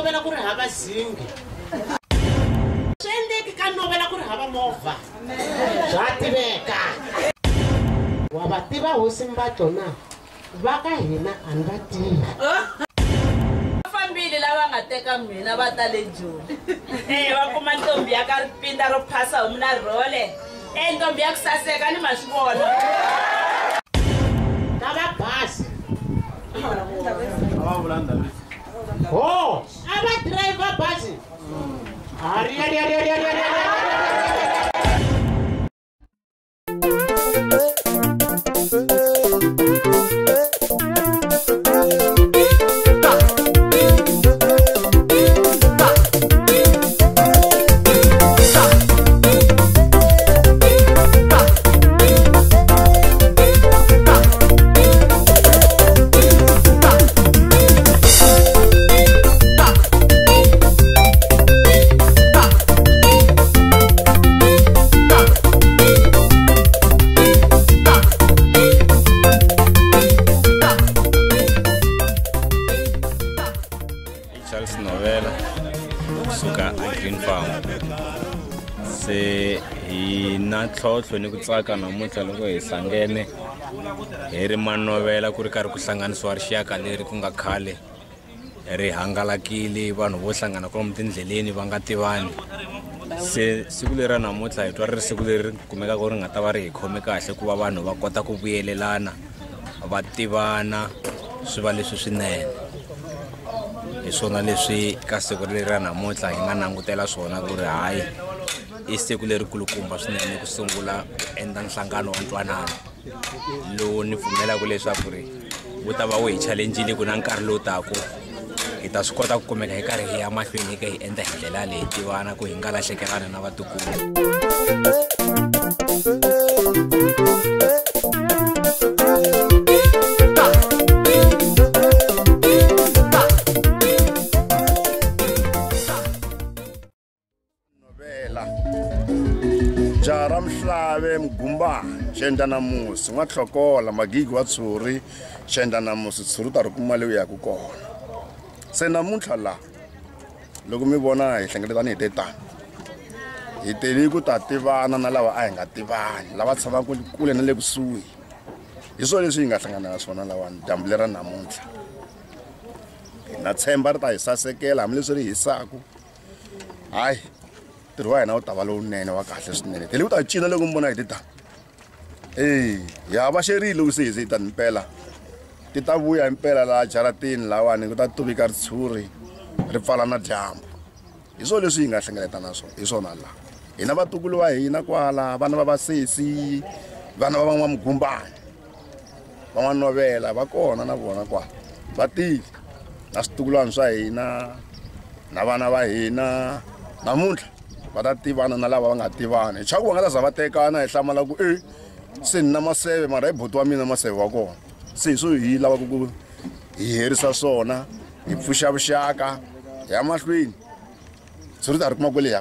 novela ku ri hava zingi. Swi endleki ka novela ku ri hava movha. Bya tiveka. Wa va tiva hosi Mbatlo na? Va ka hina a ni va tivi. Fambile lava nga teka mina va ta le Joni. Va kuma ntombi ya ka ripinda ro phasa homu na rhole. Ntombi ya ku saseka ni ma swi vona. Ta va bazi. Oh, a va driver bazi. Charles Novela kusuka a Green Farm. Se hi na ntlhontlho ni ku tsaka namuntlha loko hi hlangene hi ri manovela ku ri karhi ku hlanganisiwa rixaka leri ku nga khale ri hangalakile vanhu vo hlangana kwalomu tindleleni va nga tivani. Se siku leri ra namuntlha hi twa ri ri siku leri kumekaka ri nga ta va ri hi khome kahle ku va vanhu va kota ku vuyelelana va tivana swi va leswi swinene. Hi swona leswi ka siku leri ra namuntlha hi nga langutela swona ku ri hayi i siku leri kulukumba swinene ku sungula ku endla nhlangano wa ntwanano lowu ni pfumelaka leswaku ri wu ta va wu hi challenge-ile ku na nkarhi lowu taka hi ta swi kota ku kumeka hi karhi hi ya mahlweni hi ka hi endla hi ndlela leyi tivana ku hi nga lahlekelana na vatukulu. Jaha Mhlave Mgumbani xendla namusi n'watlhokola magigi wa tshuri xendla namusi tshuri ta ri kuma leyi u yaka kona. Se namuntlha laha loko mi vona hi hlengeletana hi te tani hi tele ku ta tivana na lava a hi nga tivani lava tshamaka kule na le kusuhi. Hi swona leswi hi nga hlangana na swona lawani dyambu lera namuntlha. Hi na tshemba ri ta hi sasekela hambileswi ri hisaka. Hayi ntirho wa hina wu ta va lowunene wa kahle swinene. Tele ku ta cina loko mi vona hi ti tani. Ya va xerile loko se hi se hi tani mpela. Ti ta vuya himpela laha jaratini lawani ku ta tuvika ritshuri ri pfala na dyambu. Hi swona leswi hi nga hlengeletana swona hi swona laha. Hina vatukulu va hina kwala vana va vasesi vana va van'wamugumbani van'wanovela va kona na vona kwala va tile na switukulwana swa hina na vana va hina namuntlha va ta tivana na lava va nga tivani. Hi chava ku va nga ta za va tekana hi hlamala ku se ni na maseve mara hi buti wa mina maseve wa kona. Se hi swo hi lavaka ku hi herisa swona hi pfuxa vuxaka hi ya mahlweni. Tshuri ta ri kuma kwale ya.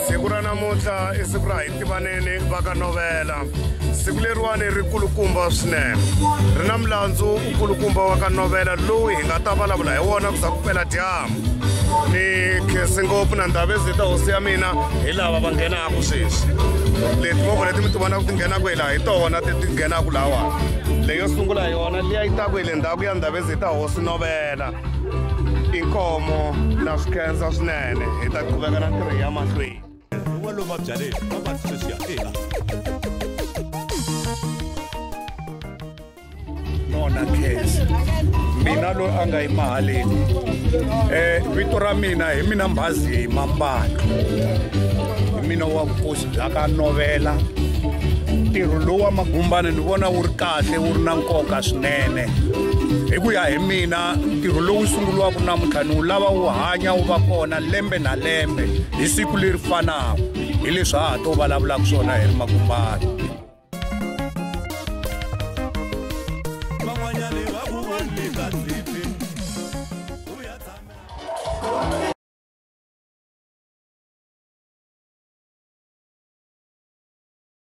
Siku ra namuntlha i siku ra hi tivaneni va ka novela. Siku leriwani ri kulukumba swinene. Ri na milandzu wu kulukumba wa ka novela lowu hi nga ta vulavula hi wona ku za ku pela dyambu. Ni khense ngopfu na Ndhavezita hosi ya mina hi lava va nghenaka sweswi. Leti movha leti mi ti vonaka ti nghenaka hi laha hi tona ti nghenaka lahawani. Leyo sungula hi yona liya yi taka hi le ndzhaku ya Ndhavezita hosi novela. Inkomo na swi khensa swinene hi ta qhuveka na ntirho ya mahlweni. Nona khensa mina loyi a nga emahaleni vito ra mina hi mina Mbhazi Mambalo hi mina wa vukosi bya ka novela. Ntirho lowu wa magumbani ni vona wu ri kahle wu ri na nkoka swinene. Hi ku ya hi mina ntirho lowu sunguriwaka namuntlha ni wu lava wu hanya wu va kona lembe na lembe hi siku leri fanaka hi leswi ha ha to vulavulaka swona hi ri magumbani. Van'wanyani va ku